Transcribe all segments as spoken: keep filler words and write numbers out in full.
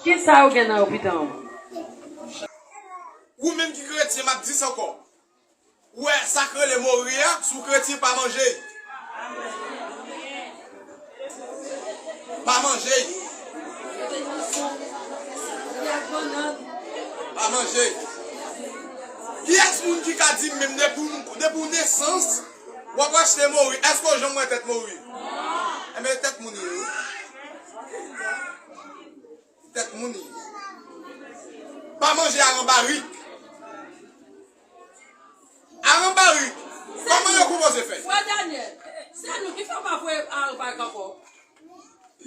Kisa yo gen nan yo pita an? Ou menm ki kretyen, m ap di sa ankò. Ou wè sa k rele mori a, si w kretyen, pa manje. Pa manje. Pa manje. Kiyès moun ki ka di m menm depi w, depi w nesans, w ap achte mori? Èske w janm wè tèt mori? Enben, tèt moun ye. Tèt moun ye. Pa manje aranbarik. Aranbarik. Kòman yo konpoze fèy? Frè Daniel, se nou ki fè w pa voye aranbarik ankò.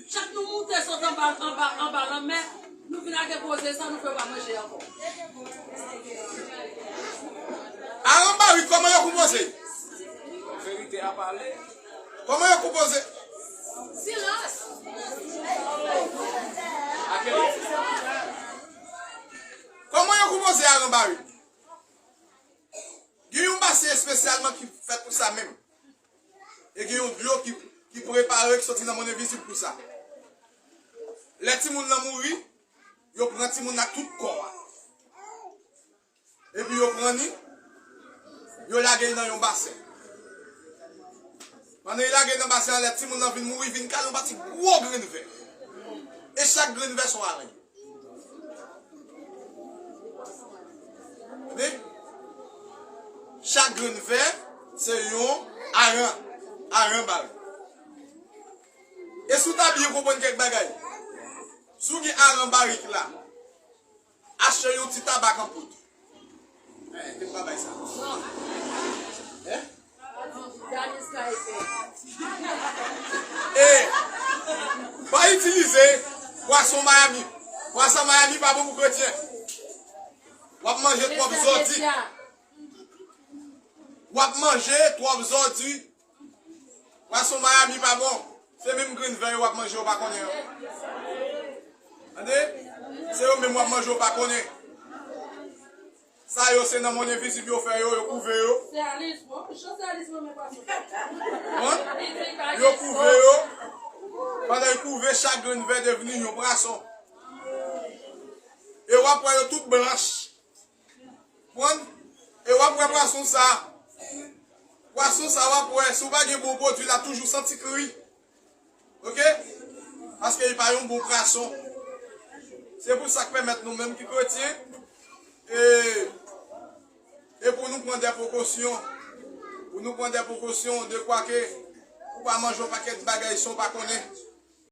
Chak nou moute sot anba, anba, anba lanmè, nou vin lage koze sa, nou fè w pa manje ankò. Aranbarik, kòman yo konpoze? Verite a pale. Kòman yo konpoze? Silans. Kòman yo konpoze aranbarik? Gen yon basen espesyalman ki fèt pou sa menm. E gen yon dlo ki, ki prepare, ki soti nan monn envizib pou sa. Lè timoun nan mouri, yo pran timoun nan ak tout kò a. Epi yo pran li, yo lage li nan yon basen. Pandan yo lage li nan basen an, lè timoun nan vin mouri, vin kale yon pati gwo grenn vè. E chak grenn vè se yon aranbari. Tande? Chak grenn vè, se yon aran, aranbari. E si w ta byen konprann kèk bagay, si w gen aranbarik la, achte yon ti tabak an poud. Eh, te pa bay sa. Eh? E pa itilize pwason Miami. Pwason Miami pa bon pou kretyen. W ap manje twòp zòdi. W ap manje twòp zòdi. Pwason Miami pa bon. Se menm grenn vè yo w ap manje, w pa konnen an. Tande? Se yo menm w ap manje, w pa konnen. Sa yo se nan monn envizib yo fè yo, yo kouve yo. Konprann? Yo kouve yo. Pandan yo kouve, chak grenn vè devni yon pwason. E w ap wè yo tout blanch. Konprann? E w ap wè pwason sa. Pwason sa w ap wè, si w pa gen bon pwodui, l ap toujou santi kri. Oke? Paske li pa yon bon pwason. Se pou sa k pèmèt nou menm ki kretyen, e, e pou nou pran de prekosyon. Pou nou pran de prekosyon de kwa ke ou pa manje yon pakèt bagay san w pa konnen.